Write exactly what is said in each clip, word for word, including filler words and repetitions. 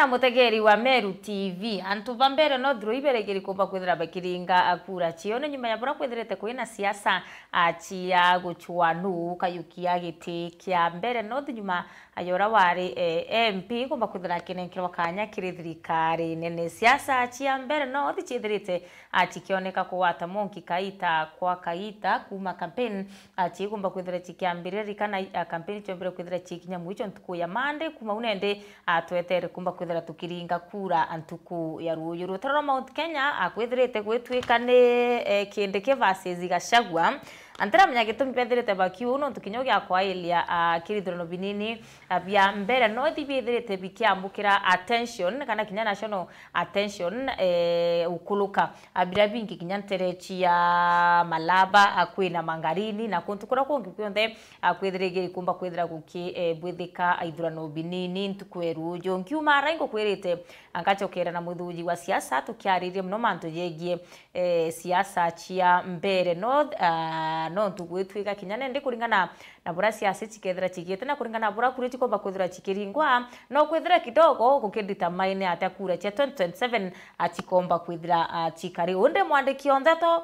Mutegeri wa Meru T V, antu ba Mbeere North ruu iberegeri kumba kwithira bakiringa kura ciao ni nyuma ya buria kwithirite kwina siasa, a, cia gucua nuu ukayukia giti kia Mbeere North nyuma ya uria wari, e, M P kumba kwithira akinenkerwa kanya kiri thirikari nene. Siasa cia Mbeere North ciithirite, a, cikioneka kugwata monki kaita kwa kaita kuma campaign, a, ciigumba kwithira cikiambirira. Ririkana, a, campaign ciombire kwithira cikinya mwicho ntuku ya Monday, kuma u nende, a, twetere kumba kwithira tukiringa kura ntuku ya ruuju. Rutaro rwa Mount Kenya, a, kwithirite gwitwika ni, e, Kindiki versus Gachagua. A, ntiramenya gitumi bethirite bakiu, nontu kinya ugiakwairia, a, kiri ithurano binini, a, bia Mbeere North biithirite bikiambukira attention, kana kinya national attention, e, ukuluka, a, biria bingi kinya ntere cia Malaba, a, kwina Mangarini na kuntu kuria kungi kwonthe, a, kwithirigiri kumba kwithira guki, e, bwithika ithurano binini ntuku ya ruuju. Nkiuma ara ingukwirite, a, ngacokera na muthuji wa siasa tukiaririe mono mantu jegie, e, siasa cia Mbeere North, a, nontu gwitwika kinya nende kuringana na buria siasa cikethira cigiite na kuringana na buria kura cikomba kwithira cikiringwa, no kwithira kidogo gukiditamaine atia kura cia twenty twenty-seven, a, cikomba kwithira, a, cikari. Undi mwandiki o ndeto,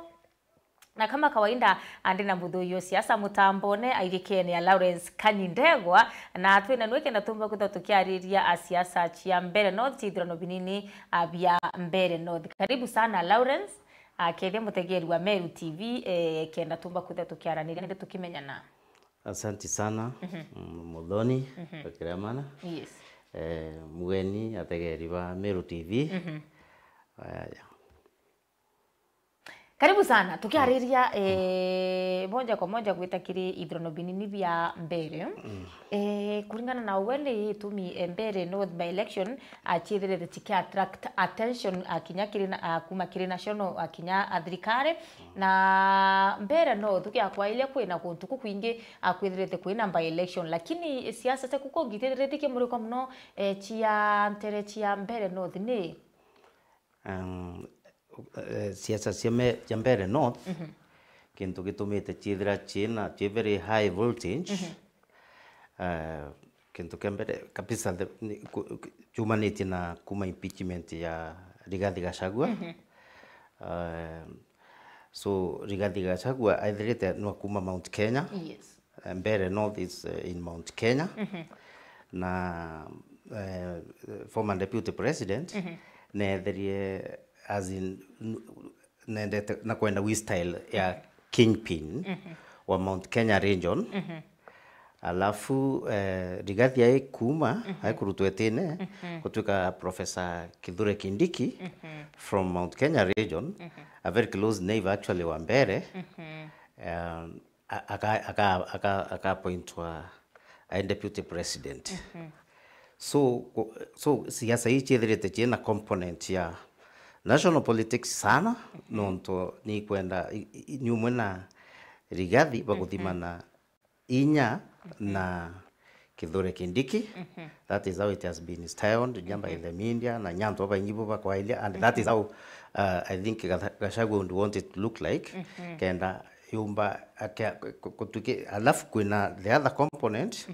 na kama kawaida, a, ndi na muthuji o siasa mutambone airikene ya Lawrence Kanyindegwa, na twina nwe kenda tumba kwithira tukiariria, a, siasa cia Mbeere North, cia ithurano binini, a, bia Mbeere North. Karibu sana Lawrence, a, kethia mutegeri wa Meru T V, e, kenda tumba kwithira tukiaraniria nende tukimenyana. Asanti sana, mm, Muthoni, Kiremana. Yes. Eh, mugeni, ategeri ba Meru T V. Aya. Karibu sana. Tukiariria, eh, moja kwa moja gwita kiri ithurano binini bia Mbeere. Eh, kuringana na we ni itumi, eh, Mbeere North by election, a, ciithirite ciki attract attention, a, kinya kiri na, a, kuma kiri national, a, kinya, a, thirikari. Na Mbeere North, tugiakwairia kwina guntu kukwingi, a, kwithirite kwina by election, lakini siasa cia kuku ngitithirite kimurikwa muno, e, cia ntere cia Mbeere North ni? Um, eh, siasa cia me-, cia Mbeere North, kintu gitumite ciithira ciina, ci very high voltage, eh, kintu kia mbere kabisa, the, ni, ku-, ku-, ciumanitie na kuma impeachment ya Rigathi Gachagua. Eh, so, Rigathi Gachagua aithirite nwa kuma Mount Kenya. Yes. Eh, Mbeere North is, eh, in Mount Kenya. Na, eh, former deputy president neethirie, as in, n-, nendete na kwenda wi style ya kingpin wa Mount Kenya region. Alafu, eh, Rigathi aikuma, aikurutwa itine, gutuika Professor Kithure Kindiki from Mount Kenya region, a very close neighbor actually wa Mbeere. Um, a-, aka-, aka-, aka-, akaappointwa ae deputy president. So, ku-, so siasa ii ciithirite ciina component ya national politics sana, nontu ni kwenda i-, i-, ni umwe na Rigathi baguthimana inya na Kithure Kindiki. That is how it has been styled, inya by the media, na inya antu babaingi bo bakwairia, and that is how, uh, I think Gatha-, Gachagua would want it to look like, kenda yumba akia-, ku-, kutuki-, alafu kwina the other component,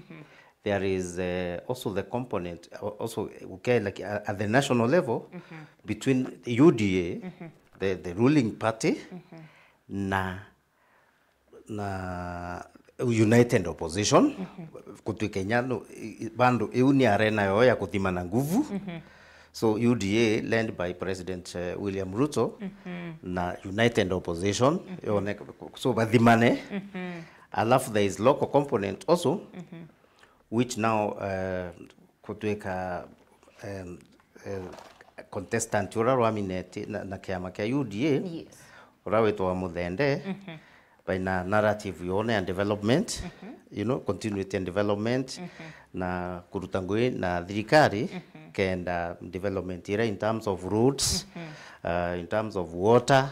there is, uh, also the component, uh, also, okay, like, uh, at the national level, between U D A, the, the ruling party, na na united opposition, gutuika inya no, i-, i-, bandu iu ni arena yao ya kuthimana nguvu. So U D A led by President, eh, William Ruto na united opposition, yone, so bathimane. Alafu there is local component also, which now, eh, kutuika, em, eh, contestant ura rwamineti na, na kiama kia U D A, yes, ura witwa Muthende, baina narrative yone ya development, you know, continuity and development, na kuruta ngui na thirikari, kenda development ira in terms of roads, uh, in terms of water,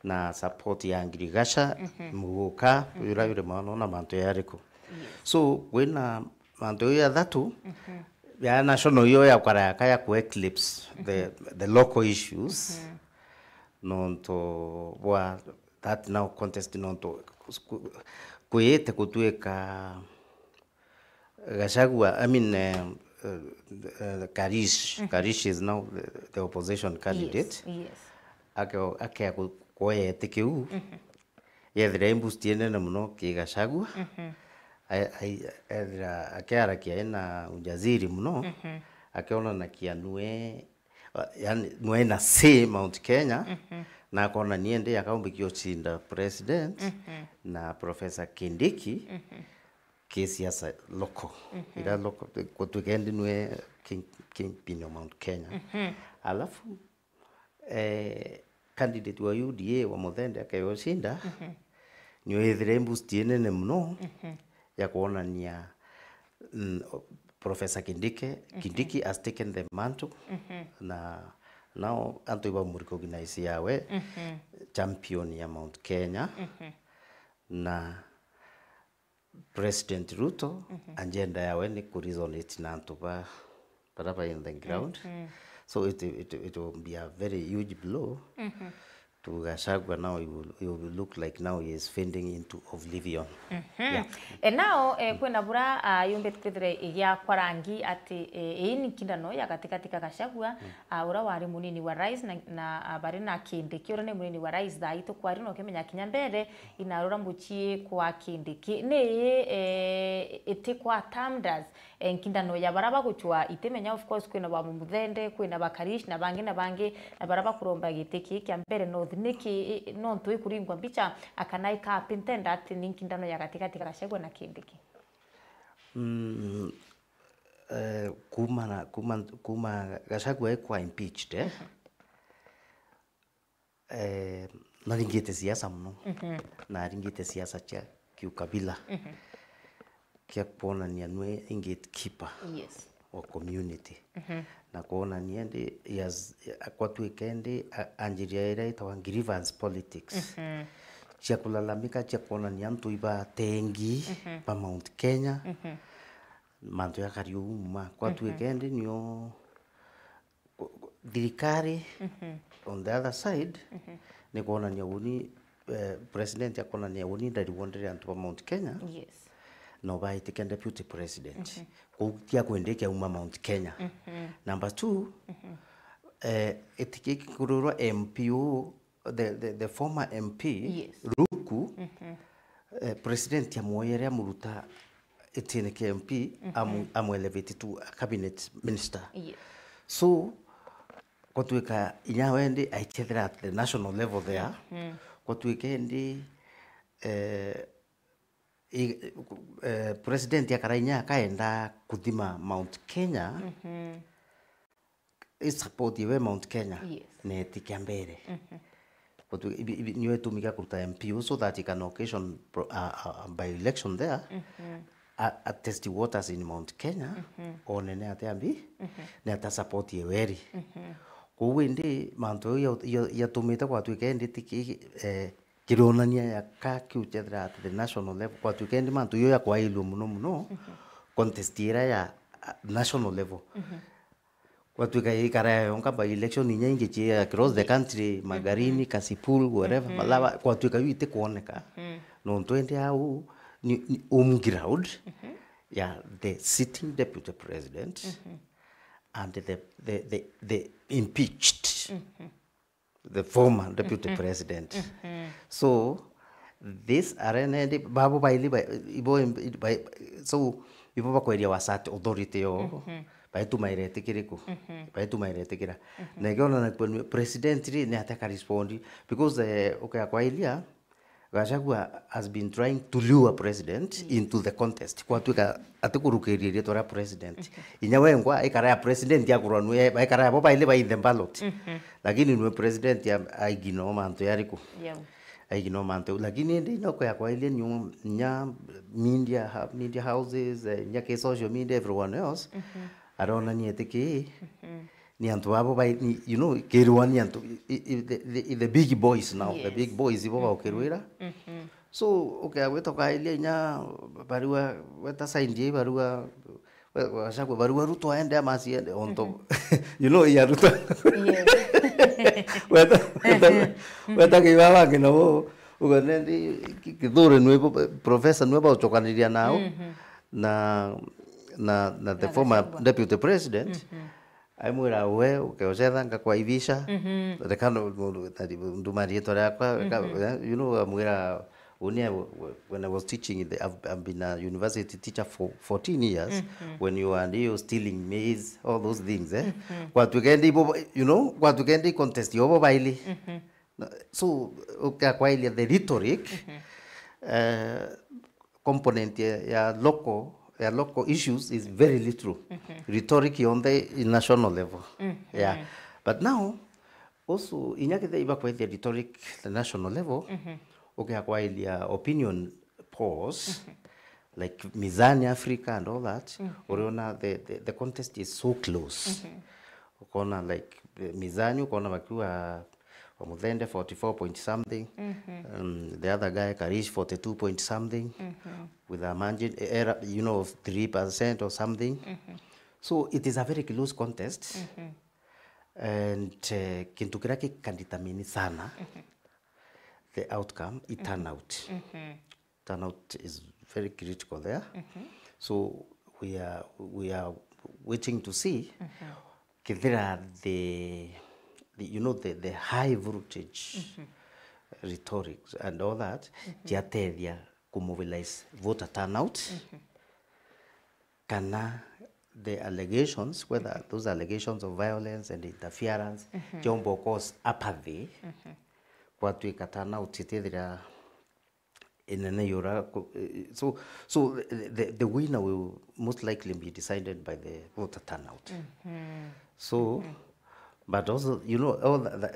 na support ya agriculture, muguka, ura yuri mwana na mantu yariku. Yes. So, kwina mantu ya thatu, ya national iyo ya kwarayaka ya ku eclipse the, the local issues. Nontu bwa that now contest, nontu ku-, kwiyite gutuika Gachagua, I mean, eh, uh, uh, Karish. Karish is now the, the opposition candidate. Yes, yes. Ake-, akea ku-, kuoya iti kiu, yethira i boost inene muno ki Gachagua. Ai-, ai-, ethira akiarakia ena ujasiri muno, akionanakia nwe, yani, nwe na say Mount Kenya, na akonania ndi akaumbikia ucinda president na Professor Kindiki ki siasa local. Ira local, gutwika ndi nwe king-, kingpin o Mount Kenya. Alafu, eh, candidate wa U D A wa Muthende akegwa ucinda, ni withire boost inene muno ya kwonania, mm, Professor Kindiki, Kindiki has taken the mantle, na now antu ibamuri recognize yawe champion ya Mount Kenya, na President Ruto, agenda yawe ni ku resonate na antu ba, bara ba in the ground. So it, it, it will be a very huge blow to Gachagua. Now he will, he will look like now he is fading into oblivion. Yeah. E, nao, e, kwina bura, a, yumbite kwithira igiakwa rangi ati, e, ii ni nkindano ya gatigati ka Gachagua, a, ura wari munini wa rais na, na, a, bari na Kindiki ura ni munini wa rais thaa ii tukwari na ukimenya kinya mbere inarura mucii kwa Kindiki. Ni ii, e, iti kwa termed as, e, nkindano ya bara bagucwa iti menya, of course, kwina ba Muthende, kwina ba Karish na bangi na bangi, na bara bakuromba giti kii kia mbere North. Niki, i-, nontu ikuringwa mbicha, a, kana ika painted ati ni nkindano ya gatigati ga Gachagua na Kindiki? Mm, eh, kuma na, kuma, kuma Gachagua ekwa impeached, eh? Eh, naringite siasa muno. Naringite siasa cia kiukabila, kia kwonania nwe i gatekeeper Yes. wa community. Na kwonania ndi, yes, kwatwika ndi a-, anjiria iria itagwa grievance politics. Cia kulalamika, cia kwonania antu ibatengi ba Mount Kenya, mantu jakari uuma. Kwatwika ndi nio thirikari, on the other side, ni kwonania uni, eh, president akonania uni ndari wondere antu ba Mount Kenya, Yes. no baitike deputy president. Kou tia kwendekia uma Mount Kenya. Number two, eh, itiki kururwa M P u, the, the, the former M P, Yes. Ruku, eh, president amwoyere amuruta itine kia M P, amu-, amu elevate to a cabinet minister. Yes. So, kwatwika inya wendi aichethera at the national level there. Kwatwika indi, eh, i-, eh, president akara inya akaenda kuthima Mount Kenya, i support iwe Mount Kenya, Yes. na itikia mbere. But ibi, ibi, niyo itumika kuruta M P u so that he can occasion pro-, a, a, a by-election there, a, a test waters in Mount Kenya, one ni atia mbi, ni atia support iwe ri. Kou indi mantu jau ya, ya, yatumite kwatwika indi tiki, eh, kironania ya ka kiu chethira at the national level, kwatwika indi mantu jau yakwailua muno muno, contest ira ya, ah, national level. Kwatwika ikara yonka by-election inya ingi cia across the country, Magarini, Kasipul, wherever, Malava, kwatwika yu itikwoneka. Nontu indi au ni, ni home ground ya the sitting deputy president and the, the, the, the impeached, the former deputy president. So, this arena ndi, babo baili ba, ibo, ba, so, ibo bakweria assert authority yo, baitumaira itikiriku, baitumaira itikira. Na ikiona na kwa president ri, ni ateka respond, because, eh, ukea kwailia, Gachagua has been trying to lure president into the contest. Kwatwika atikurukiria rietwa ria president. Inya wengwa ikara ya president akurwa nwe, ikara ya bo baili ba in the ballot. Lakini nwe president ya, aigino mantu yariku. Yau. Aigino mantu. Lakini indi inya uko ya kwailia ni nya media, ha-, media houses, eh, nya ki social media, everyone else. Aronania iti ki ni antu babo bai, ni, you know, kirwa ni antu, i, i, the, the, the big boys now, the Yes. big boys ibo baukirwira. So, ukea gwita ukailia inya barua, weta sign ye barua, we-, wacagwe barua Ruto aende ama asiende, onto, you know, ya Ruto. Yes. Weta, weta, weta kiwa wangi nabo, uga nendi, ki-, kithure nwe bo, professor nwe bauchokaniria nao. Na, na, na the Na former Gachagua. Deputy President, Mhm. aimwira, "We, ukeocetha ngakwaithisha, Mhm. reka no, no, no, nduma riitwa riakwa, reka," Mhm. eh, you know, amwira, "Uni, I wa-, wa-, when I was teaching, in the, I've, I've been a university teacher for fourteen years, Mhm. when you are, you stealing maize, all those things, eh?" Mhm. Gwatuika indi ibo, you know, gwatuika indi contest yobo baili. Mhm. No, so, ukakwailia the rhetoric, Mhm. eh, component ya, ya local, ya local issues is very little. Mhm. Rhetoric yonthe i national level. Mhm. Yeah. But now, also, inya kethira ibakwethia rhetoric the national level, Mhm. ukiakwailia opinion polls, Mhm. like Mizani Africa and all that, Mhm. uriona the, the, the contest is so close. Mhm. Ukona like, eh, Mizani, ukona bakiuga wa Muthende forty-four point something, Mhm. um, the other guy Karish forty-two point something, Mhm. with a margin, eh, error, you know, of three percent or something. Mhm. So it is a very close contest. Mhm. And, eh, kintu kiria gikadetermine sana Mhm. the outcome i Mhm. turnout. Mhm. Turnout is very critical there. Mhm. So we are, we are waiting to see Mhm. kethira the, the, you know, the, the high voltage Mhm. rhetoric and all that Mhm. ciatethia ku mobilize voter turnout, Mhm. kana the allegations, whether Mhm. those allegations of violence and interference Mhm. ciomba cause apathy, Mhm. gwatuika turnout itithira inene yura ku-, eh, so, so the, the, the winner will most likely be decided by the voter turnout. Mhm. So, Mhm. but also, you know, all that, that,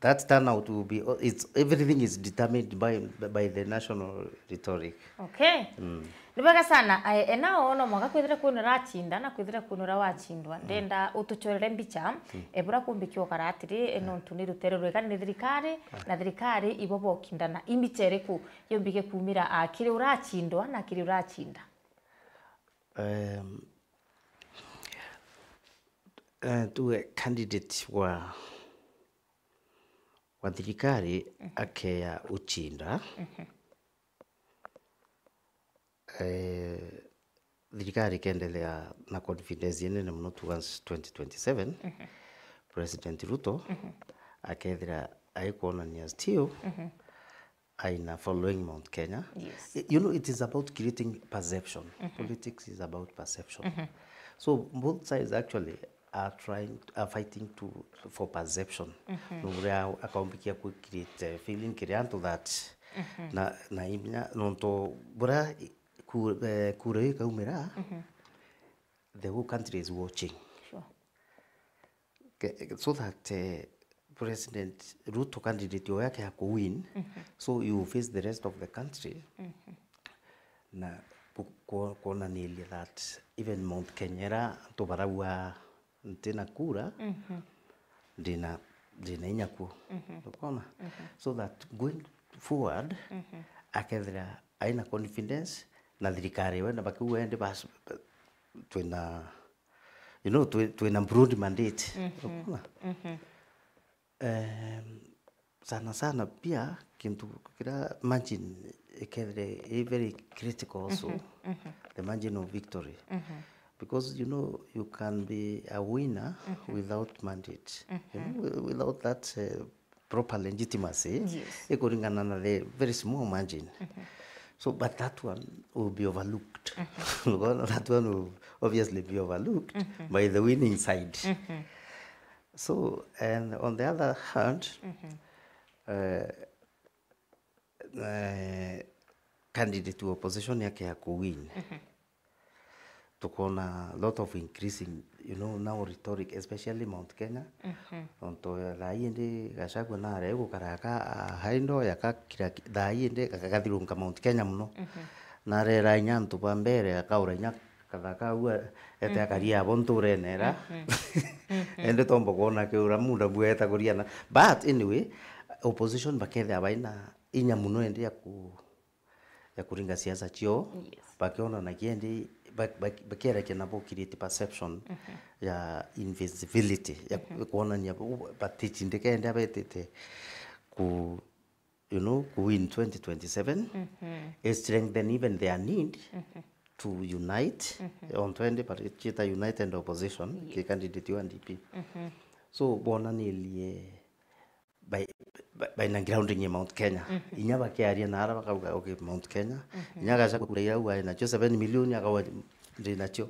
that turnout will be, it's, everything is determined by, by the national rhetoric. Okay. Mm. Ni bwega sana. Ai, enao no mwanka kwithira kwina uracinda na kwithira kwina uria wacindwa. Mm. Ndenda utuchorere mbicha, Mm. e, bura kumbikia ukara atiri, e, Ah. nontu ni rutere rwega ni thirikari, Ah. na thirikari ibo bokindana. I mbicha iriku yombige kumira, a, kiri uracindwa na kiri uracinda? Um, eh, tuwe candidate wa, wa thirikari Mhm. akeya ucinda. Mhm. Eh, thirikari ikendelea na confidence inene muno towards twenty twenty-seven. Mhm. President Ruto Mhm. akethira aikwonania still Mhm. aina following Mount Kenya. Yes. Y-, you know, it is about creating perception. Mhm. Politics is about perception. Mhm. So both sides actually are trying, are fighting to, for perception. Mhm. No uria akaumbikia ku create, eh, feeling kiri antu that Mhm. na, na imya, nontu bura i-, ku-, eh, kura ikaumira, Mhm. the whole country is watching. Sure. Ke-, so that, eh, President Ruto candidate oyo yake ya ku win, Mhm. so you face the rest of the country. Mhm. Na ku-, ku-, kuonaniria that even Mount Kenya ira antu barauga ntina kura, Mhm. ndina, ndina inya kuo. Mhm. Ukona? Mhm. So that going forward, Mhm. akethira aina confidence na thirikari wenda bakiuga ende bas-, twina, you know, twi-, twina broad mandate. Mhm. Ukona? Mhm. Em, sana sana pia kintu kiria margin ikethire i very critical also, Mhm, mhm. the margin of victory. Mhm. Because, you know, you can be a winner Mhm. without mandate. You Mhm. know, wi-, without that, uh, proper legitimacy, Yes. ikuringana na the very small margin. Mhm. So, but that one will be overlooked. Mhm. Unaona, that one will obviously be overlooked Mhm. by the winning side. Mhm. So, and on the other hand, Mhm. eh, eh, candidate wa opposition yake ya kuwin, Mhm. tukona a lot of increasing, you know, now rhetoric, especially Mount Kenya. Mhm. Nontu thaa ii indi Gachagua nare gukara aka, ah, haindo yaka kira ki-, thaa ii indi gakathirunka Mount Kenya muno. Mhm. Narera inya antu ba mbere, akaura inya kathaka au ete Mhm. akaria abo nturene ira. Mhm. Mhm. Indi tomba kwona kiura muda bweta kuriana. But anyway, opposition bakethia baina inya muno indi ya ku-, ya kuringa siasa cio, Yes. bakionanagia indi ba-, ba-, bakierekia nabo create perception Mhm. ya invisibility, ya Mhm. kuonania bu-, baticindika indi abetite ku, you know, ku win twenty twenty-seven, Mhm. i strengthen even their need Mhm. to unite on twenty, but ciita united opposition, ki candidate wa N D P. So, bonanirie by, by, by na grounding in Mount Kenya. Inya bakiaria na ara bakauga, okay, Mount Kenya. Inya Gachagua kura iria auga nacio seven million, akauga ndi nacio.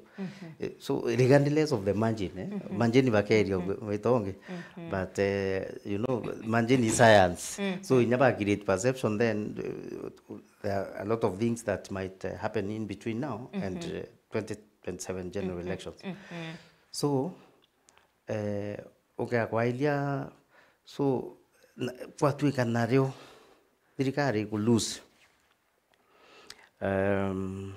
Eh, so, regardless of the margin, eh, margin bakeria witonge, but, eh, you know, margin is science. So, inya ba create perception, then, uh, there are a lot of things that might, uh, happen in between now and, uh, twenty twenty-seven general elections. So, eh, ukeakwairia, so, na, kwatuika nario thirikari iku lose, um,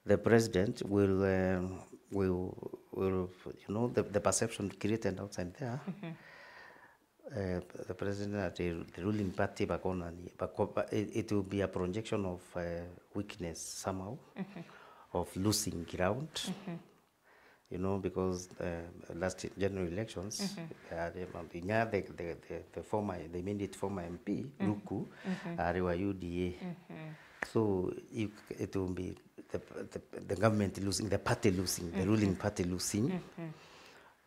the president will, um, will, will, you know, the, the perception created outside there, uh, the president at the, the ruling party bakonani, bako-, ba-, it, it will be a projection of, uh, weakness somehow, of losing ground. You know, because, uh, last general elections, uh, the, the, the, the, the former, the immediate former M P, Ruku, ari wa U D A. So, you, it will be the, the, the government losing, the party losing, the ruling party losing,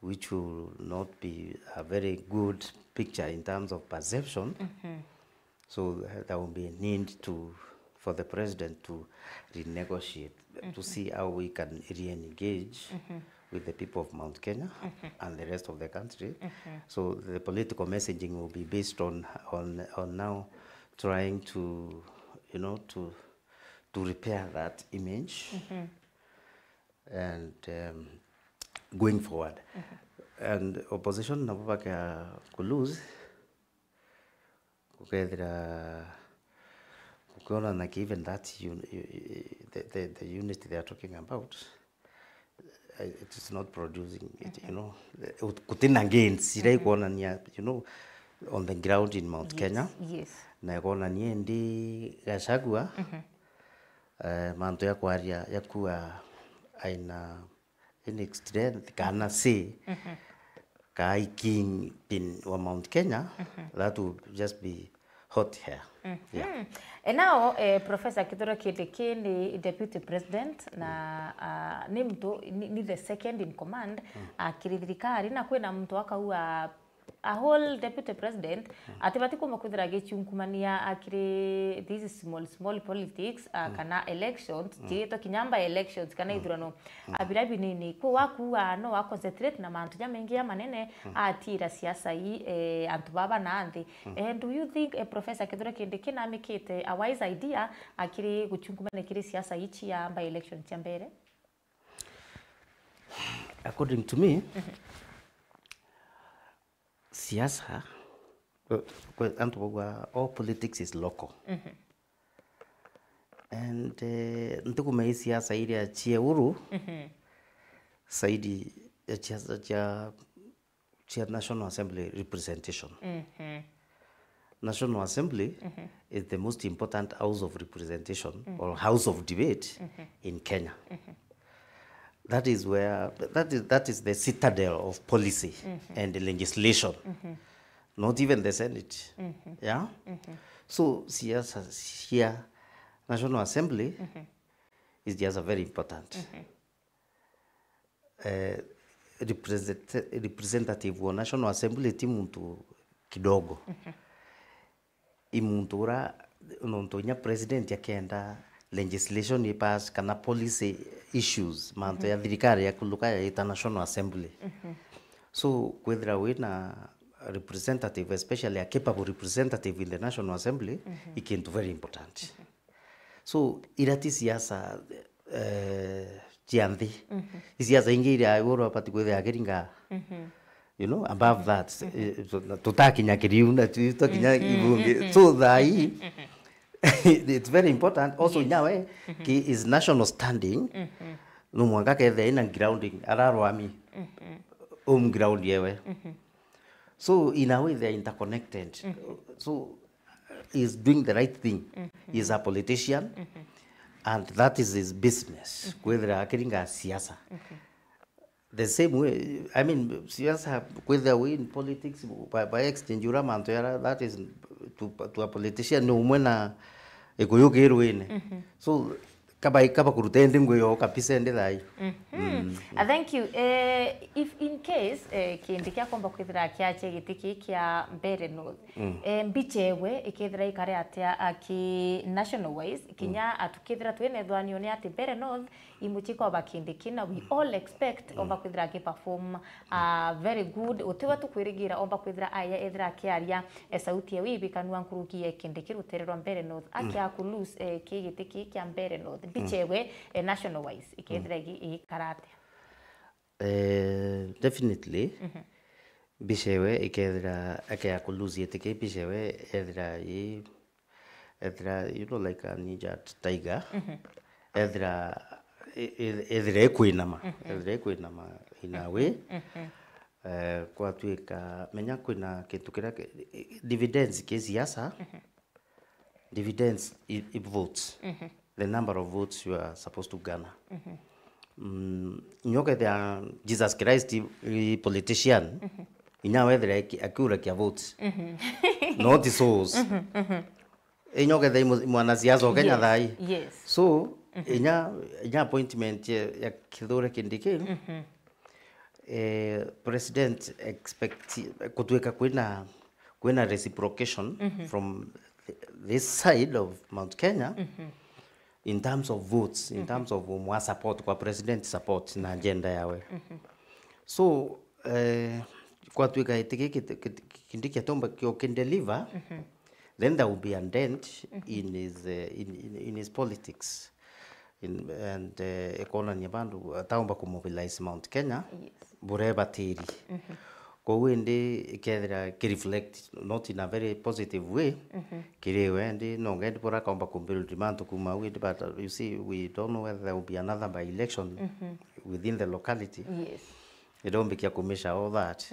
which will not be a very good picture in terms of perception. So, uh, there will be a need to, for the president to renegotiate, to see how we can re-engage with the people of Mount Kenya and the rest of the country. So the political messaging will be based on, on, on now trying to, you know, to, to repair that image and, um, going forward. And opposition nabo bakea ku lose, ukethira, ukiona na given that un-, u-, u-, the, the, the unity they are talking about, uh, it is not producing it, you know, gutina gains iria ikwonania, you know, on the ground in Mount Kenya. Yes. Na ikwonania indi Gachagua, eh, mantu ya kwaria, ya kuwa aina any strength kana say, ka i kingpin wa Mount Kenya, that will just be hot air. Yeah. And now, eh, Professor Kithure Kindiki ni deputy president na, ah, ni mtu, ni, ni the second in command, akiri thirikari, na kwina mtu akauga a whole deputy president, atibati kuma kwithira agiciungumania akiri these small, small politics, ah, kana elections, ciitwa kinya by elections, kana ithurano, ah, biria binini. Kwi wakuga no wa concentrate na mantu jamaingi jamanene, atira siasa ii, eh, antu baba na nthi. Eh, do you think, eh, Professor Kithure Kindiki namikite a wise idea akiri guciungumania kiri siasa ii cia by election cia mbere? According to me, siasa, kwe, kwe antu bauga all politics is local. And, eh, ntikumenya i siasa iria cie uru zaidi ya siasa cia, cia National Assembly representation. National Assembly is the most important house of representation or house of debate in Kenya. That is where, that is, that is the citadel of policy and legislation. Not even the Senate. Yeah? So, siasa cia National Assembly is just a very important. Eh, represent-, representative wa National Assembly ti muntu kidogo. I muntu ura, nontu inya president akenda legislation i pass kana policy issues, mantu ya thirikari ya kuluka ya ita National Assembly. So, kwithira wina representative, especially a capable representative in the National Assembly, i kintu very important. So, ira ti siasa, eh, cia nthi. I siasa ingi iria iguru abati kwithira akiringa, you know, above that. Eh, so, na tutakinya kiriu, na tu-, tutakinya ibunge. So, thaa ii, it's very important. Also, nyawe, ki is national standing, no mwanka kethira ina grounding, ararwami, um ground yewe. So, in a way, they are interconnected. So, he's doing the right thing. He's a politician, and that is his business. Kwithira akiringa siasa. The same way, I mean, siasa, kwithira we in politics, by, by exchange, ura mantu yara, that is to, to a politician, ni umwe na ikuyu kirwini. So, kaba, kaba kuruta indi ngui yo kabisa indi thai. Mm. Ah, thank you. Eh, if in case, eh, Kindiki akomba kwithira akiache giti kii kia Mbeere North, eh, mbicha ewe ikethira ikare atia aki national wise, kinya atukethira twina ithwanio ni ati Mbeere North imuchika oba Kindiki, na we all expect oba kwithira aki perform, ah, very good. Utiwe tukwirigira omba kwithira aya ethira akiaria, eh, sauti ewe ibikanua nkuruki ya Kindiki rutere rwa Mbeere North. Akia ku lose, eh, ki giti kii kia Mbeere North, mbicha ewe, eh, national wise, ikethira igi-, igikara atia? Eh, definitely. Mbicha ewe ikethira, akea ku lose giti kii, mbicha ewe ethira i, ethira, you know, like a ninja tiger. Ethira, e-, e-, ethira ikwinama. Ethira ikwinama in a way. Eh, kwatuika, menya kwina kintu kiria ki-, i-, i-, dividends ki siasa. Dividends i, i votes. The number of votes you are supposed to garner. Mm, inya ukethia Jesus Christ i, i politician, inya wethira aki-, akiurakia votes. Not souls. Inya ukethia i mu-, mwanasiasa o Kenya thai. Yes. So, inya, inya appointment ya, ya Kithure Kindiki, eh, president expect kutuika kwina, kwina reciprocation from th-, this side of Mount Kenya in terms of votes, in terms of mwa support, kwa president support na agenda yawe. So, eh, kwatuika iti giki, ki-, ki-, Kindiki atomba kio kindeliver, then there will be a dent in his, eh, in, in, in his politics. In, and, eh, ikonania bandu ataomba kumobilize Mount Kenya, yes, burebatiri. Kou indi ikethira kireflect not in a very positive way, kiri we indi nonga indi bura kaomba kubuild mantu kuma au indi, but, uh, you see, we don't know whether there will be another by-election within the locality. Yes. Idombikia kumisha all that.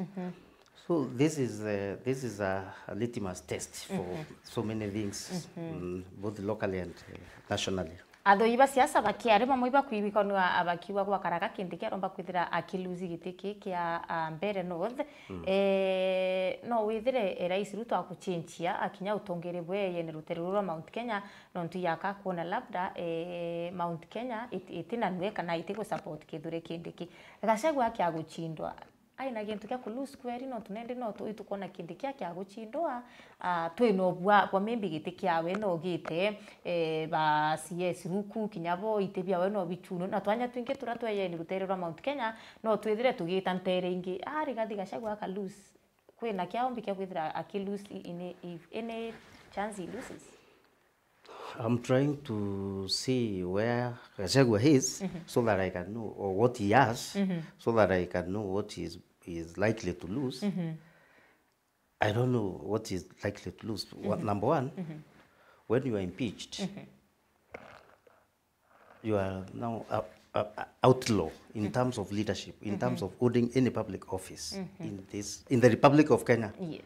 So this is, uh, this is a, a litmus test for so many things, mm, both locally and, uh, nationally. Athoi ba siasa bakiari bamwe ibakuibikanua abakiuga gwakaraga Kindiki aromba kwithira akilusi giti ki kia, ah, Mbeere North. Eh, no withire, eh, Rais Ruto akuchinchia akinya utongeri bwe yene rutere ruru rwa Mount Kenya, nontu yaka kuona labda, eh, Mount Kenya it-, itinanue kana itigusupport Kithure Kindiki. Gachagua akiaguchindwa, aina gintu kia ku lose kweri, nontu nendi no tu-, itukwona Kindiki akiaguchindwa, ah, twina ubua bwa maybe giti kiawe no gite, eh, ba C S ruku, kinya bo iti biawe no bichunwe, na twanya twingi turia tweyeni rutere rwa Mount Kenya, no twithire tugita ntere ingi. Ah, Rigathi Gachagua aka lose, kwina kiaombi kia kwithira aki lose i-, in, if any chance he loses? I'm trying to see where Gachagua is, so that I can know, or what he has, so that I can know what he is, he is likely to lose. I don't know what he is likely to lose. What, number one, when you are impeached, you are now a, a, a outlaw in terms of leadership, in terms of holding any public office in this, in the Republic of Kenya. Yes.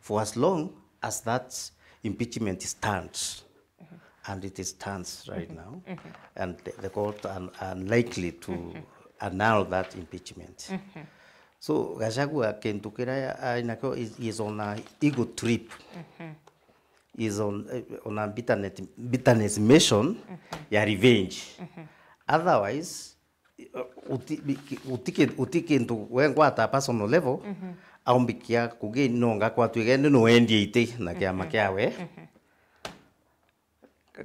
For as long as that impeachment stands, and it stands right now, and the, the court are unlikely to annul that impeachment. So Gachagua kintu kiria ainakio is, is on a ego trip. Is on, eh, on a bitterness, bitterness mission ya revenge. Otherwise, eh, uti, uti, uti ki-, uti kintu we ngwata personal level, aumbikia kugi nonga kwatwigene no endie iti na kiama kiawe.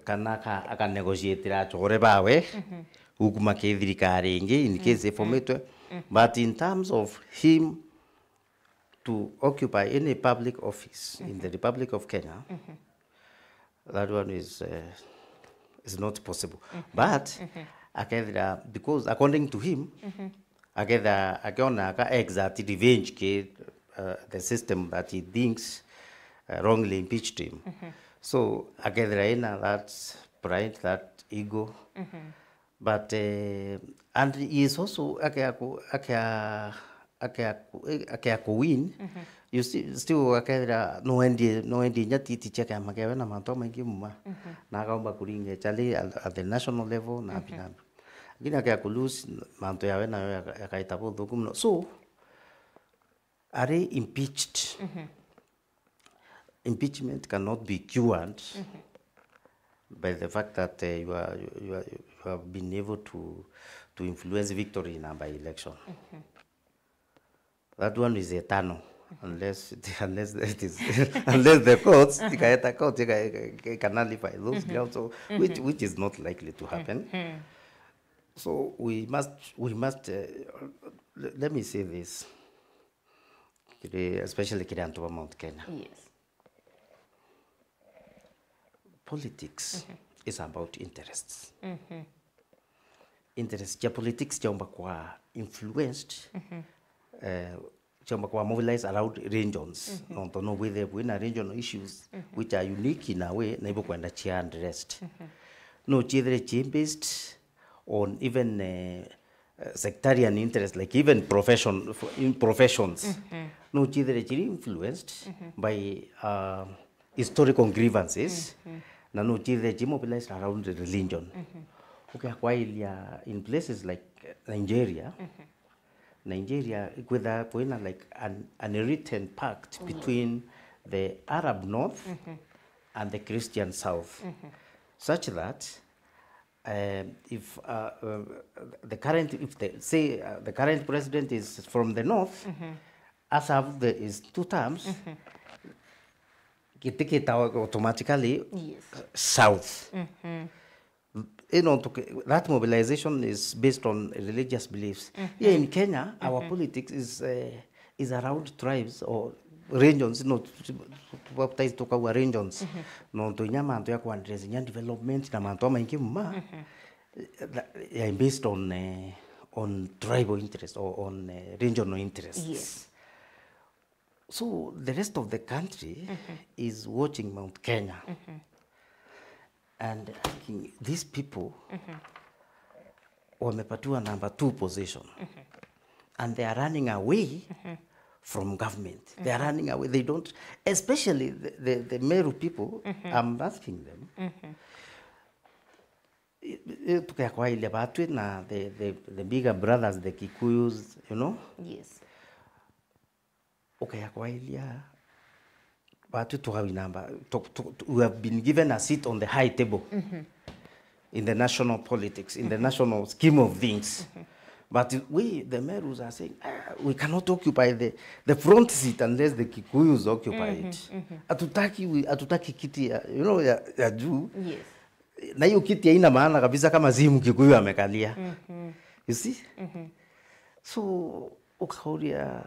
Kana aka, aka negotiate achore bawe, ukuma ki thirikari ingi, in case ifomitwe. But in terms of him to occupy any public office in the Republic of Kenya, that one is, uh, is not possible. But akethira, because according to him, aketha akiona aka exact revenge ki, uh, the system that he thinks, uh, wrongly impeached him. So akethira ina that pride, that ego, but, eh, and he is also akia ku-, akia, akia ku-, eh, akia ku win. You see, still akethira no endie, no endie inya titi cia kiama kiawe na mantu maingi muma. Na akaumba kuringa chali at, at the national level na binabi. Lakini akia ku lose mantu yawe nayo yaka-, yakaita buthuku muno. So, ari impeached. Impeachment cannot be cured by the fact that uh, you are you are you have been able to to influence victory in a by election. That one is eternal unless unless it is unless the courts ikaeta court ika- ika- ika nullify those grounds, so which which is not likely to happen. So we must we must uh, le- let me say this, kiri- especially kiri antu ba Mount Kenya. Yes. Politics is about interests. Interests cia politics ciaumba kwa influenced, eh, ciaumba kwa mobilized around regions. Nontu no bwithire bwina regional issues which are unique in a way na ibukwenda cia addressed. No ciithire ci based on even eh, eh, sectarian interest, like even profession in professions. No ciithire ciri influenced by uh, historical grievances, na no ciithire ci mobilized around religion. Ukiakwailia in places like Nigeria, Nigeria kwitha kwina like an, an unwritten pact between the Arab north and the Christian south, such that um, if uh, uh, the current if the say uh, the current president is from the north, as have the is two terms, giti gita automatically Yes. south. You know, to, that mobilization is based on religious beliefs. Here in Kenya, our politics is uh, is around tribes or regions, no, baptize tukaua regions. No, to inya mantu ya kuandress inya development na mantu amaingi mma, that- yeah, based on uh, on tribal interest or on uh, regional interests. Yes. So the rest of the country is watching Mount Kenya and asking these people wamepatiwa number two position and they are running away from government. They are running away. They don't, especially the, the, the Meru people, I'm asking them. I- i- Tukekwailia batwi na the, the, the bigger brothers, the Kikuyus, you know, Yes. ukekwailia batwi twawinamba, tu- tu- tu- we have been given a seat on the high table in the national politics, in the national scheme of things. But we, the Merus, are saying, "Ah, we cannot occupy the, the front seat unless the Kikuyus occupy it." Hatutaki, we- hatutaki kiti ya, you know, ya, ya juu. Yes. Na hiyo kiti haina maana kabisa kama si Mkikuyu amekalia. You see? So ukauria,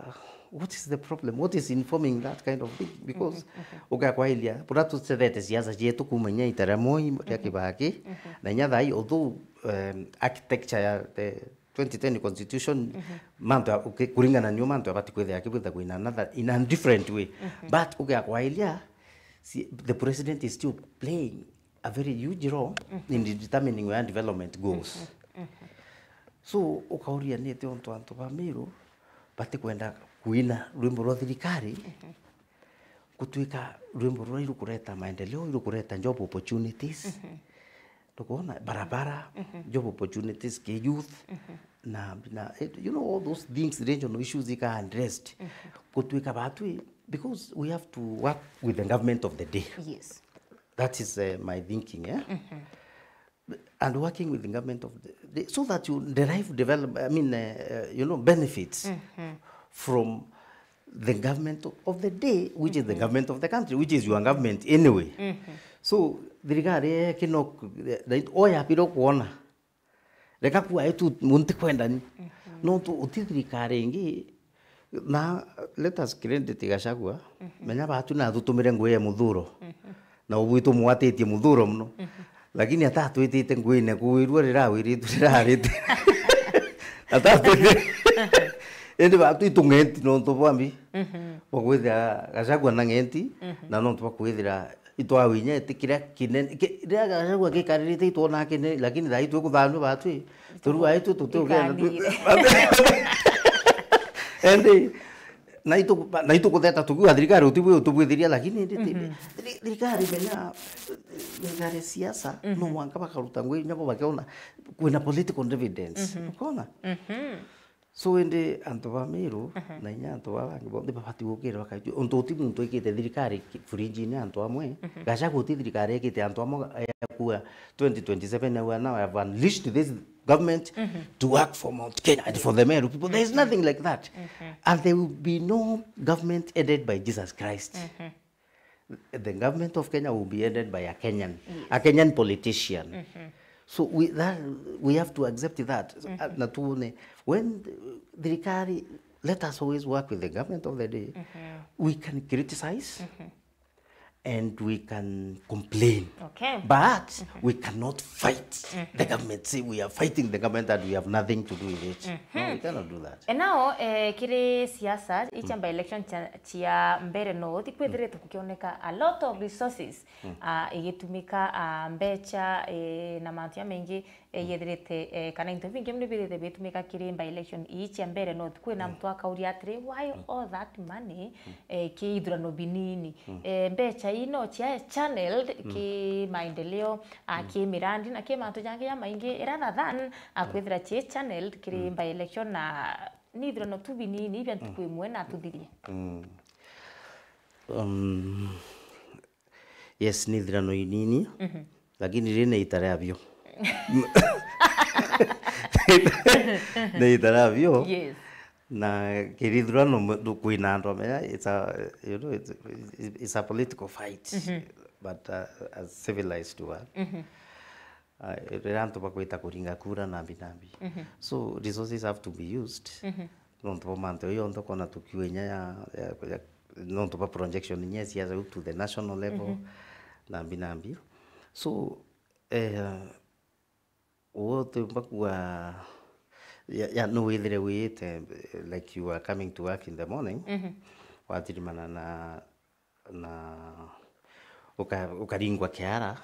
what is the problem? What is informing that kind of thing? Because ugakwailia, bura tucethete siasa cietu kuma inya ita ria Moi ria Kibaki, na inya thai, although um, architecture ya the twenty ten constitution, mantu ya- uki- kuringana nio mantu abati kwithira akibwitha in another, in a different way. But ugakwailia, si- the president is still playing a very huge role in determining where development goes. So ukauria ni ati untu antu ba Meru batikwenda kuina rwimbo rwa thirikari gutwika rwimbo ruria irukureta maendeleo, irukureta job opportunities, ndukwona, barabara, job opportunities ki youth, na, na eh, you know, all those things, regional issues ika addressed, gutwika batwi, because we have to work with the government of the day. Yes. That is uh, my thinking, eh? And working with the government of the, the so that you derive develop, I mean, uh, uh, you know, benefits from the government of the day, which is the government of the country, which is your government anyway. So thirikari eke no, oya piro kuona, reka kuwa itu munti kwendani. No tu uti thirikari ingi. Na let us credit Gachagua. Menya batu na tutumire ngui ya muthuro. Na ubu itumwatitie muthuro muno. Lakini atatwitite nguine kuwirua rirawiritwe rirarite. Atatwitite. Indi batu itung'enti nontu bwambi. Bwa kwithira Gachagua na ng'enti, na nontu bwa kwithira itwawinyete kiria kinene. Ki- riria Gachagua gikaririte itwona kinene, lakini thai twikuthanua batwi. Turua itu tutiugenda tu- Indi na itu na itu kutheta tukiwa thirikari utibwi utubwithiria, lakini indi ti- thiri- thirikari menya, thirikari ya siasa no mwanka bakaruta ngui nyabo bakiona kwina political dividends. Ukona? So indi antu ba Meru na inya antu ba bangi bonthe babati gukira bakajua untu uti muntu ikite thirikari ki-, fringe-ini antu amwe. Gachagua uti thirikari ikite antu amwe ya kuwa twenty twenty-seven, now, now I have unleashed this government to work for Mount Kenya and for the Meru people. There is nothing like that. And there will be no government headed by Jesus Christ. The government of Kenya will be headed by a Kenyan, a Kenyan politician. So we, that, we have to accept that. So, uh, na tuone, when the, thirikari, let us always work with the government of the day. We can criticize and we can complain. Okay. But we cannot fight the government. Say we are fighting the government and we have nothing to do with it. No, we cannot do that. E nao, eh, kiri siasa, ichia by election cha, chia Mbeere North, kwithirite kukioneka a lot of resources, ah, igitumika, ah, mbecha, eh, na mantu jamaingi, eh, yethirite, eh, kana into bingi mono bithirite bitumika kiri by election ii chia Mbeere North. Kwina muntu akauria atiri, why all that money, eh, ki ithurano binini? Eh, mbecha ii no chia channeled ki maendeleo, ah, ki mirandi na ki mantu jangi jamaingi, rather than, ah, kwithira chi channeled kiri by election na ni ithurano tu binini bia ntuku imwe na tuthirie. Um, yes, ni ithurano inini, lakini riri ni ita ria bio. Ni ita ria bio. Yes. Na kiri ithurano mu-, kwina antu amenya, it's a, you know, it's, it's a political fight, but, uh, a civilized one. Ah, riria antu bakwita kuringa kura nambi nambi. So resources have to be used. Nontu bwa mantu jau jonthe ukona tukiuga inya ya, ya, ya, nontu bwa projection inya ya siasa to the national level, nambi nambi. So, eh, utiumba kuga, ya, ya, no withire wiyite, like you are coming to work in the morning, watirimana na na uka-, ukaringwa kiara.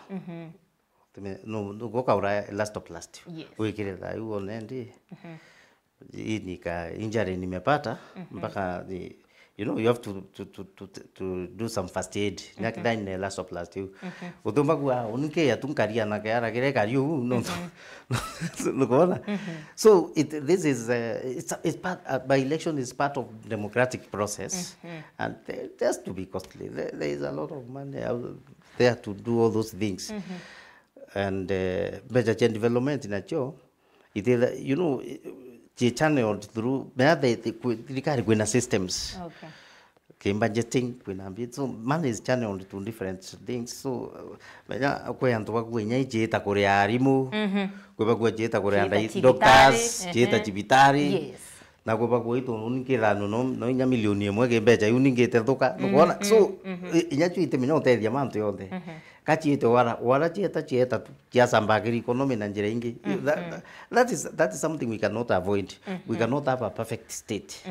Tume-, no, no, ukaura elastoplast. Yes. Wikire thaa iu one ndi. Hii ni ka injury nimepata, mpaka ni, you know, you have to, to, to, to, to do some first aid. Nakithira ni elastoplast iu. Utumba kuga, "Ah, unike ya tu nkaria na kiara kire kari uu," no, nukuona? So it, this is, uh, it's, it's part, uh, by election is part of democratic process. And there, there has to be costly. There, there is a lot of money out there to do all those things. And, uh, mbecha cia development nacio, it is, you know, ci channeled through, mea the, the, kwi-, thirikari kwina systems. Okay. Ki budgeting, kwina mbi-, so money is channeled to different things. So, uh, menya kwi antu bakua inya ichiita kuria arimu, kwi bakua chiita kuria chiita ndai-, cibitari, doctors, chiita cibitari. Yes. Na kwi bakua itu nuni nkithanu no, no inya milioni imwe ki mbecha iu ningite thuka. Nukwona? So, i-, inya cio itimenya utethia mantu yonthe. Ka chiite wara, wara chieta, chieta tu, chiasambagiri economy na njira ingi. That, that is, that is something we cannot avoid. We cannot have a perfect state.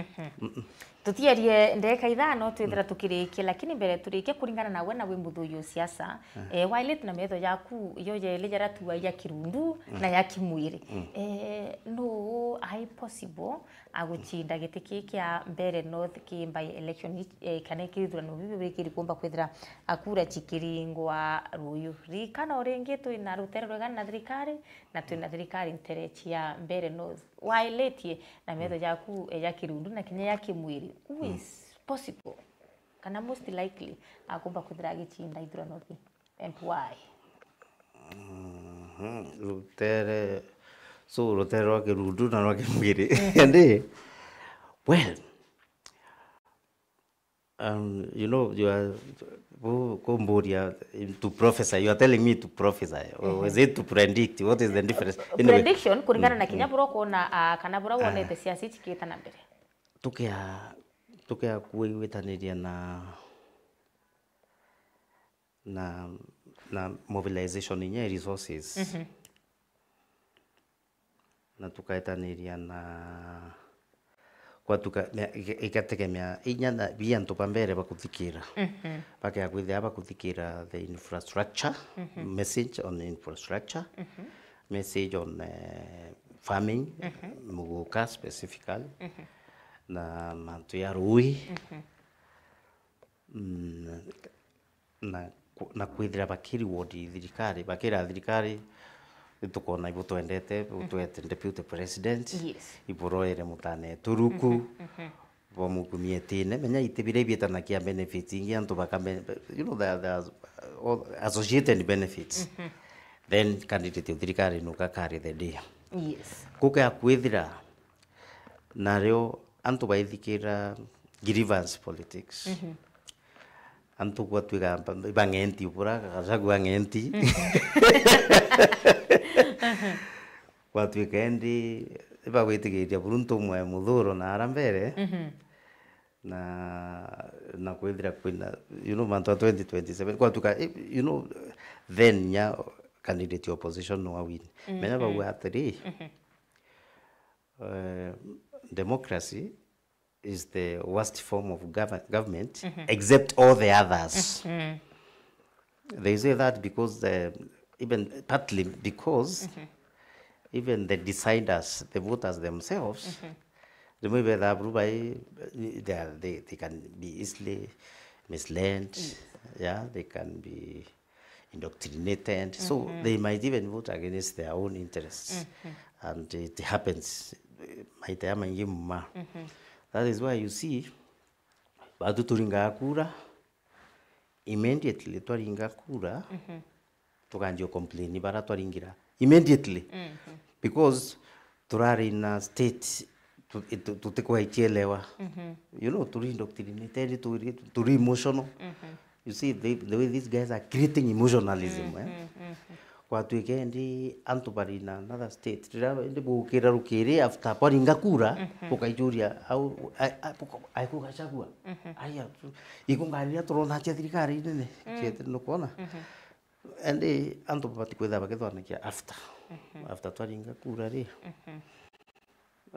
Tutierie ndeka ithano twithira tukirikia, lakini mbere turikie, kuringana nawe na wi muthuyu siasa, eh, wailite na metho yaku yo yeli jaria tuwa ya kirundu na ya kimwiri. Eh, no ai possible aguchinda giti kii kia Mbeere North ki by election, eh, kana kithurano bibi bikiri kumba kwithira akura chikiringwa ruyu. Ririkana o ringi twina rutere rwega na thirikari, na twina thirikari ntere chia Mbeere North. Wailitie na metho jaku, eh, ya kirundu na kinya ya kimwiri, who is possible kana most likely akumba kwithira agichinda ithurano bii, and why? Mhm. Rutere, so rutere rwa kirundu na rwa kimwiri. Ndi, well, um, you know, you are, ku-, kumburia to prophesy, you are telling me to prophesy, or is it to predict? What is the difference? Anyway. Prediction, kuringana na kinya buria ukwona, ah, kana buria wonete siasa ici kiita na mbere. Tukia, tukia kuigwitaniria na na, na mobilization inya ya resources. Na tukaetaniria na kwa tuka-, mea-, ika-, igategemea inya na bi antu ba mbere bakuthikira. Bakea kwithira bakuthikira the infrastructure, message on infrastructure, message on, eh, farming, muguka specifically, na mantu ya rui. Mm, na ku-, na kwithira bakireward thirikari, bakira thirikari, Tukona ibutwendete, butwete deputy president, Yes. iburoere mutane turuku, Mhm, mhm. bamugumie tine. Menya iti biria ibietanagia benefits ingi, antu baka ben-, you know, there, there are all associated benefits. Mhm. Then candidate o thirikari nuka carry the day. Yes. Kuke akwithira nario antu baithikira grievance politics. Mhm. Antu gwatuika ba-, bang'enti bura, Gachagua ang'enti. Gwatuika indi ibagwitikiria buru ntumwe muthuro na ara mbere. Mhm. Na, na kwithira kwina, you know, mantu a twenty twenty-seven. Gwatuika, eh, you know, then nya candidate opposition no win. Mhm. Menya bauga atiri, Mhm. eh, democracy is the worst form of govern-, government, Mhm. except all the others. Mhm. They say that because the, even partly because Mhm. even the deciders, the voters themselves, Mhm. rimwe ibethaa buru bai, they are, they, they can be easily misled, Yes. yeah, they can be indoctrinated. So Mhm. they might even vote against their own interests. Mhm. And it happens, eh, maita ya maingi muma. Mhm. That is why you see, batu turingaga kura, immediately twaringa kura, Mhm. tukanjia complain bara twaringira. Immediately. Mhm. Because turari na state tu-, tu-, tutikwaichielewa. Mhm. You know, turi indoctrinated, turi, turi emotional. Mhm. You see, the, the way these guys are creating emotionalism, eh? Mhm, mhm. Gwatuika indi antu bari na another state. Riria indi bukira rukiri after kwaringa kura, Mhm. ukaijuria, au, ai, ai, buko-, ai, ku Gachagua? Mhm. Aya, tu-, iku ngari iria turona cia thirikari nene, Mm. ciete nukwona? Mhm. Indi antu batikwitha bakithwanagia after. Mhm. After twaringa kura ri, Mhm.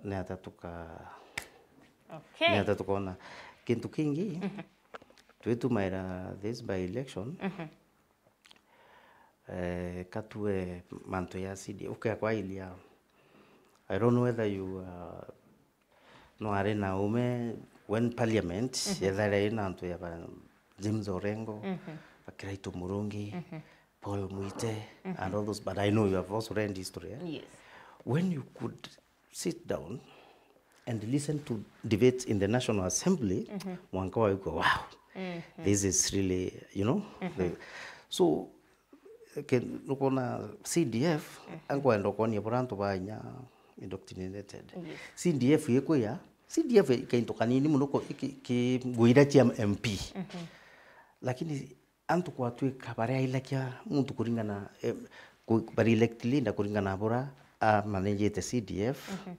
ni ata tuka-, Okay. ni ata tukona. Kintu kingi, Mhm. twitumaira this by election, Mhm. eh, katue mantu ya C D, ukia kwa ilia, I don't know whether you, uh, no ari na ume when parliament, Mhm. yethare ina antu ya ba James Orengo, Mhm. ba Kiraitu Murungi, Mhm. Paul Mwite, Mhm. and all those, but I know you have also read history, eh? Yes. When you could sit down and listen to debates in the National Assembly, Mhm. mwanka waigua, wow, Mhm. this is really, you know, Mhm. the, so, ke-, nukona C D F, Mhm. ankwenda ukonia bura antu ba inya indoctrinated. Yes. C D F ikwia, C D F i kaintu kanini muno ko-, ki, ki nguira cia M P. Mhm. Lakini antu kwatuika baria ilakia muntu kuringana, eh, ku-, bari elect leader kuringana na bura a managete C D F, Mhm.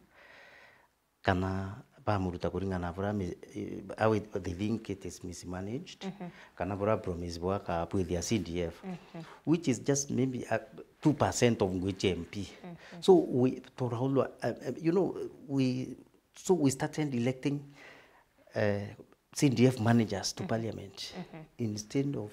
kana bamuruta kuringana na bura mi-, eh, how it, they think it is mismanaged, Mhm. kana bura promise bwa kabwithia C D F, Mhm. which is just maybe, uh, two percent of ngwi cia M P. Mhm. So we, turaulwa, uh, uh, you know, we, so we started electing, uh, C D F managers to Mhm. parliament Mhm. instead of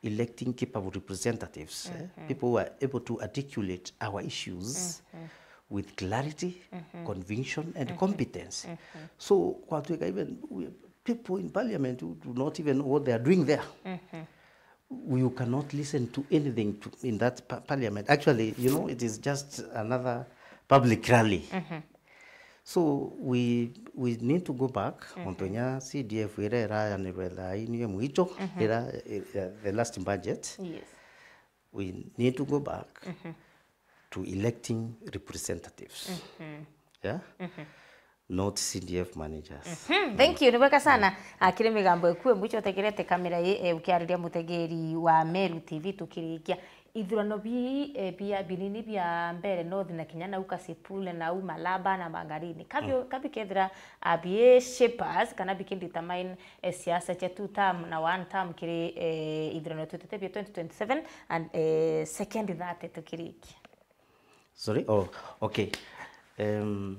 electing capable representatives, eh, Mhm. people who are able to articulate our issues Mhm. with clarity, Mhm. conviction, and Mhm. competence. Mhm. So, kwatuika even we, people in parliament who do not even know what they are doing there. Mhm. You cannot listen to anything to, in that pa-, parliament. Actually, you know, it is just another public rally. Mhm. So we, we need to go back Mhm. ontu inya C D F ira irayanirwe thaa ii niyo mwicho, Mhm. ira, ira, the last budget. Yes. We need to go back Mhm. to electing representatives. Mhm. Yeah? Mhm. Not C D F managers. Mhm. Thank you. Ni bwega sana. Ah, kiri migambo iku mwicho utegerete kamera ii, eh, ukiariria mutegeri wa Meru T V tukirikia. Ithurano bii, eh, bia binini bia mbere North na kinya nau Kasipul, nau Malaba na Magarini. Kabio, Mm. kabikethira, ah, bie shapers kana bikidetermine, eh, siasa cia two term na one term kiri, eh, ithurano twitite bia twenty twenty-seven and, eh, second thirty tukirikia. Sorry? Oh, okay. Em,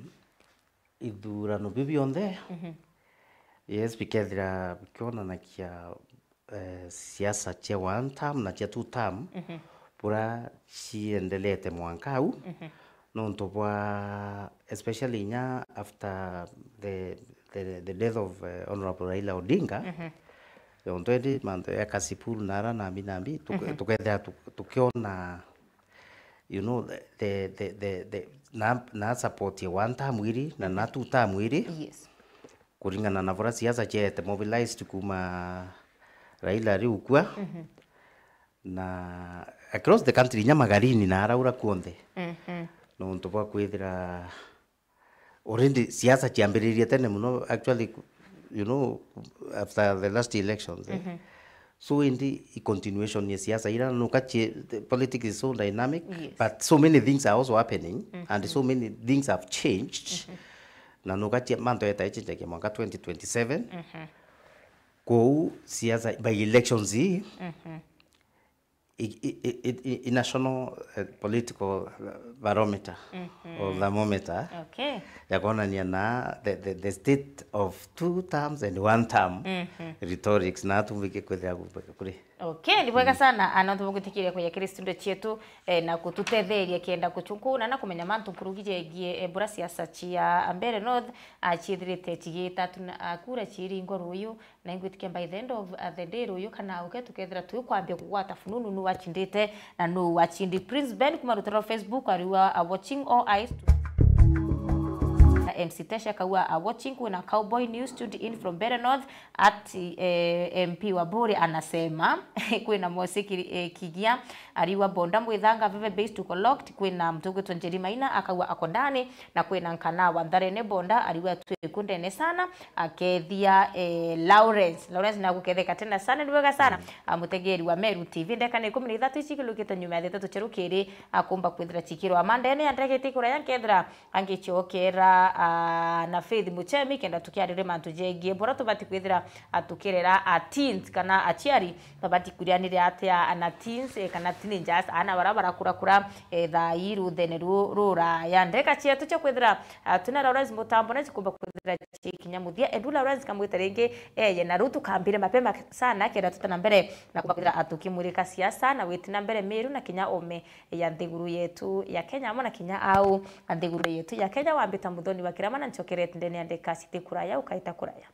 ithurano biu bionthe, Mhm. yes, bikethira bikionanagia, eh, siasa cia one term na cia two term, Mhm. bura ciendelete mwanka au, Mhm. nontu bwa, especially inya after the, the, the death of, eh, Honourable Raila Odinga, Mhm. nontu indi mantu ya Kasipul na ara nambi nambi, tuke-, Mhm. tukethira tu-, tukiona you know, the, the, the, the, the, na, na support ya one term iri na na two term iri, Yes. kuringana na vura siasa ciete mobilized kuma Raila ari ukua. Na across the country, inya magarini na araura kuonthe. Nontu bwa kwithira already siasa ciambiririe tene muno, actually, you know, after the last elections, eh. So indi i continuation ya siasa ira nuka cie-, the politics is so dynamic, Yes. but so many things are also happening and so many things have changed. Na nuka cia-, mantu eta ichenjagia mwaka twenty twenty-seven. Kou siasa by elections ii, i, i, i, i, i national, eh, political, eh, barometer or thermometer Okay. ya kwonania na the, the, the state of two terms and one term rhetorics na tumike kwithira kuri. Okay, ni bwega sana, ana tumugutikiria kuya kiri studio cietu, eh, na kututetheria kenda kuchunkuuna na kumenya mantu nkurugi jegie, eh, bura siasa cia Mbeere North, ah, ciithirite cigita tuna, ah, kura ciiringwa ruyu. Na ingwitikia by the end of, uh, the day ruyu kana uke tukethira twikwambia kugwata fununu nu wachindite na nu wachindi. Prince Ben kuma rutaro rwa Facebook ariwa, uh, watching all eyes to M C Tesha akaua, uh, watching. Kwina Cowboy News tuned in from Mbeere North at, eh, M P wa Buri anasema. Kwina Mosiki, eh, Kigia ariwa Bonda Mwithanga Veve base tuko locked. Kwina mtugwitwa Njeri Maina akaua ako ndani. Na kwina Nkana wa Ntharene Bonda ariwa twikundene sana. Akethia, eh, Lawrence. Lawrence naguketheka tena sana, ni wega sana. Ah, mutegeri wa Meru T V, ndeka ni ikumi na ithatu ici kilukite nyuma ya thitatu cherukiri, akumba kwithira chikirwa. Amanda ene ya ndeke iti kuraya nkethira angichokera, ah, na Faith Muchemi kenda tukiarire mantu jegie bora tubati kwithira atukirera a teens kana achiari babati kurianire atia na teens, eh, kana teenagers, ana bara barakurakura, eh, thaa ii ruthene ru-, ruraya. Ndeka cietu cia kwithira, ah, twina Lawrence Mutambo na cikumba kwithira cikinya muthia. Edu Lawrence kamwite ringi, eye na riu tukambire mapema sana kenda tuta na mbere na kumba kwithira atukimurika siasa na witi na mbere Meru na kinya ome ya nthiguru yetu ya Kenya, amwe na kinya au nthiguru yetu ya Kenya. Wambita Muthoni wa Kirama na nchokerete ndene ya ndeka citi kuraya ukaita kuraya.